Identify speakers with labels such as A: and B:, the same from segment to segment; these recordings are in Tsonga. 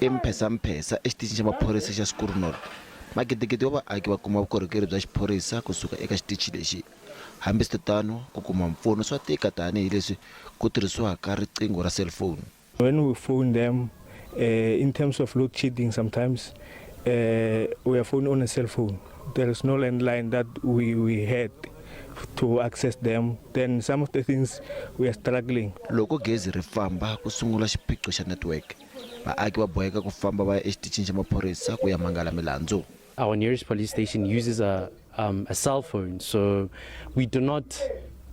A: Emphesa-mphesa exitichini xa maphorisa xa School North, magidigidi wa vaaki va kuma vukorhokeri bya xiphorisa kusuka eka xitichi lexi. Hambiswiritano, ku kuma mpfuno swa tika tani hi leswi ku tirhisiwaka riqingho ra selifoni.
B: When we phone them, in terms of load shedding sometimes we are phoning on a cell phone. There is no landline that we had to access them. Then some of the things we are struggling.
A: Loko gezi ri famba ku sungula xiphiqo xa network. Vaaki va boheka ku famba va ya exitichini xa maphorisa ku ya mangala milandzu.
C: Our nearest police station uses a cell phone, so we do not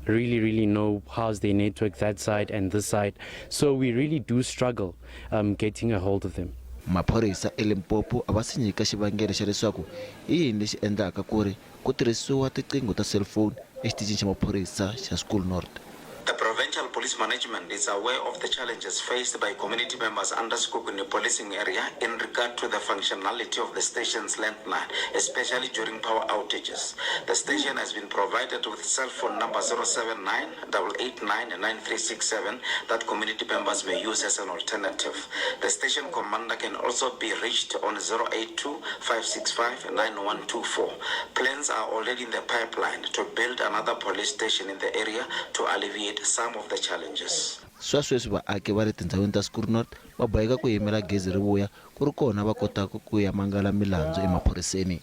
C: really, really know how's their network that side and this side. So we really do struggle getting a hold of them.
A: Maphorisa eLimpopo a va si nyika xivangelo xa leswaku i yini lexi endlaka ku ri ku tirhisiwa tiqingho ta cellphone exitichini xa maphorisa xa School North.
D: The provincial police management is aware of the challenges faced by community members under Sekhukhune policing area in regard to the functionality of the station's landline, especially during power outages. The station has been provided with cell phone number 079 889 9367 that community members may use as an alternative. The station commander can also be reached on 082 565 9124. Plans are already in the pipeline to build another police station in the area to alleviate some of the challenges.
A: Swa sweswi vaaki va le tindhawini ta School North va boheka ku yimela gezi ri vuya ku ri kona va kotaka ku ya mangala milandzu emaphoriseni.